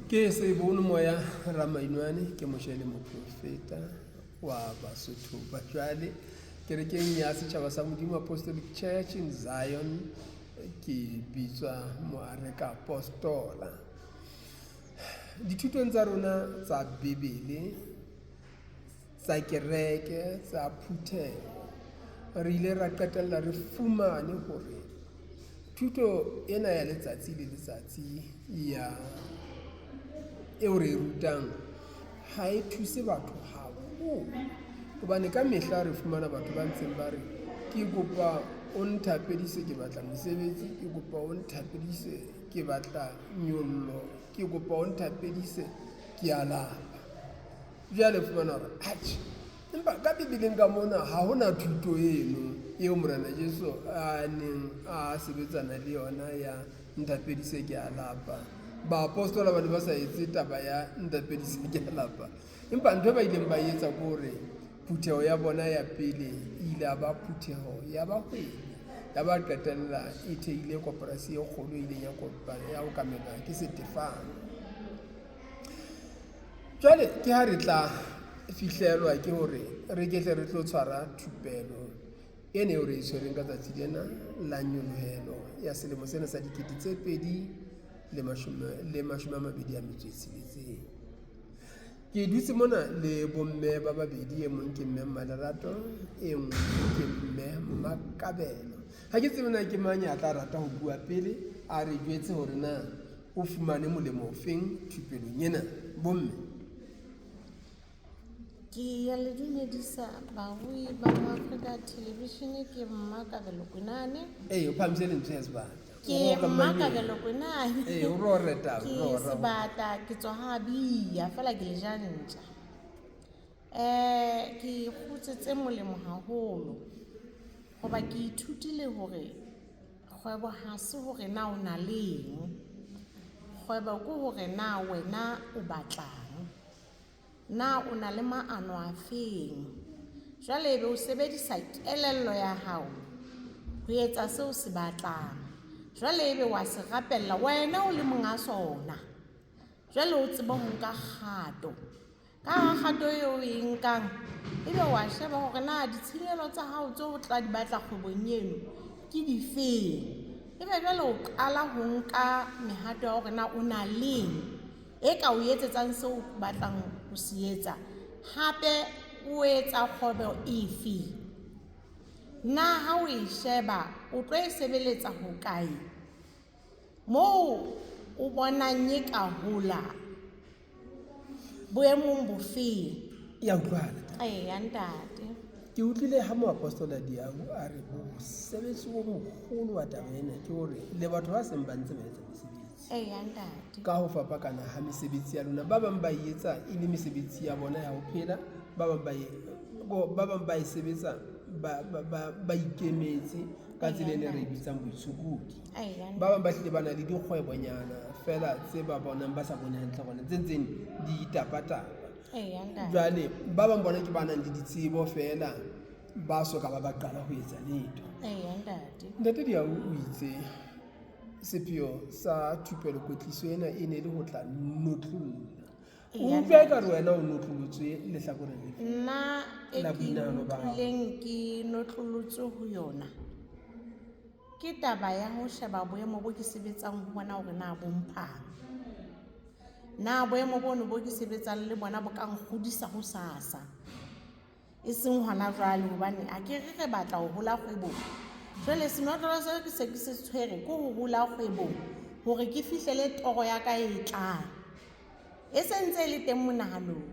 Ke Seibone Moya Ramainwane, ke moshe le moprofeta wa Basotho ba jwale kerekeng ya Setjhaba sa Modimo Apostolic Church in Zion. Ke bitswa Moareka Apostola. Dithutong tsa rona tsa Bibele, tsa kereke, tsa phutheho, re ile ra qetella re fumane hore thuto ena ya letsatsi le letsatsi ya eo re e rutang ha e thuse batho haholo, hobane ka mehla re fumana batho ba ntseng ba re, ke kopa o nthapedise ke batla mosebetsi, ke kopa o nthapedise ke batla nyollo, ke kopa o nthapedise ke a lapa. Jwale fumana hore atjhe, empa ka Bibeleng ka mona ha hona thuto eno eo Morena Jesu a neng a sebetsana le yona ya nthapedise ke a lapa. Baapostola ba ne ba sa etse taba ya nthapedise ke a lapa, empa ntho e ba ileng ba etsa ke hore phutheho ya bona ya pele e ile ya ba phutheho ya bahwebi, ya ba qetella e thehile koporasi e kgolo e ileng ya kopana ya okamelwa ke Setefane. Jwale ke ha re tla fihlelwa ke hore re ke tle re tlo tshwara thupelo ena eo re e tshwereng ka tsatsi lena la nyolohelo ya selemo sena sa 2026. Ke dutse mona le bomme ba babedi, e mong ke mme Mmalerato, e nngwe ke mme Mmakabelo. Ha ke tsebe na ke mang ya tla rata ho bua pele, a re jwetse hore na o fumane molemo ofeng thupelong ena. Bomme. Ke ya le dumedisa barui ba Afrika Television, ke Mmakabelo Kwenane. Ee, o phahamise lentswe ya sebata. Ke Mmakabelo Kwenane. Ee, o rore taba, Ke sebata, ke tswa ha bia, fela ke le ja ntja. Ke kgutse tse molemo haholo hoba ke ithutile hore kgwebo ha se hore na o na le eng. Kgwebo ke hore na wena o batlang, na o na le maano a feng. Jwale ebe o sebedisa kelello ya hao ho etsa seo se batlang. Jwale ebe wa se rapella wena o le monga sona. Jwale o tsebe ho nka kgato. Ka ha kgato eo o e nkang, ebe wa sheba hore na ditshenyehelo tsa hao tseo o tla di batla kgwebong eno ke difeng. Ebe jwale o qala ho nka mehato ya hore na o na leng e ka o etsetsang seo o batlang ho se etsa. Hape o etsa kgwebo efe? Na ha o e sheba o tlo e sebeletsa hokae? Moo o bonang e ka hola boemong bofeng? Ya utlwahala. Eya ntate. Ke utlwile ha moapostola Diau a re mosebetsi o moholo wa taba ena ke hore le batho ba seng ba ntse ba etsa mesebetsi. Eya ntate. Ka ho fapakana ha mesebetsi ya lona, ba bang ba e etsa e le mesebetsi ya bona ya ho phela, ba bang ba e ba bang ba e sebetsa ba ikemetse ka tsela e ne re e bitsang boitshokodi. Ba bang ba hlile ba na le dikgwebonyana fela tse ba bonang ba sa bone hantle gona tse ntseng di itapatapa. Jwale ba bang bona ke ba nang le ditsebo fela ba soka ba ba qala ho etsa letho. Ntate Diau o itse sepheo sa thupelo kwetliso ena e ne le ho tla notlolla. O utlwa ekare wena o notlolotswe lehlakoreng lefe? Nna e La ke boinahano ba hao. utlwileng ke notlolotswe ho yona ke taba ya ho sheba boemo bo ke sebetsang ho bona hore na bo mphang. Na boemo bono bo ke sebetsang le bona bo ka nkgodisa hosasa, e seng hona jwale, hobane a ke re re batla ho hola kgwebong. Jwale senotlolo seo ke se ke se tshwere ke ho hola kgwebong hore ke fihlele toro ya ka e tlang. E se ntse e le teng monahanong.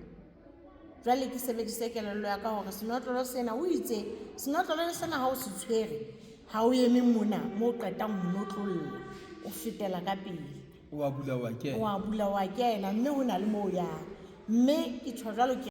Jwale ke sebedise kelello ya ka hore senotlolo sena, o itse senotlolo sena ha o se tshwere, ha o eme mona moo o qetang ho notlolla, o fetela ka pele. O a bula wa kena. O a bula wa kena, mme ho na le moo o yang. Mme ke tjho jwalo ke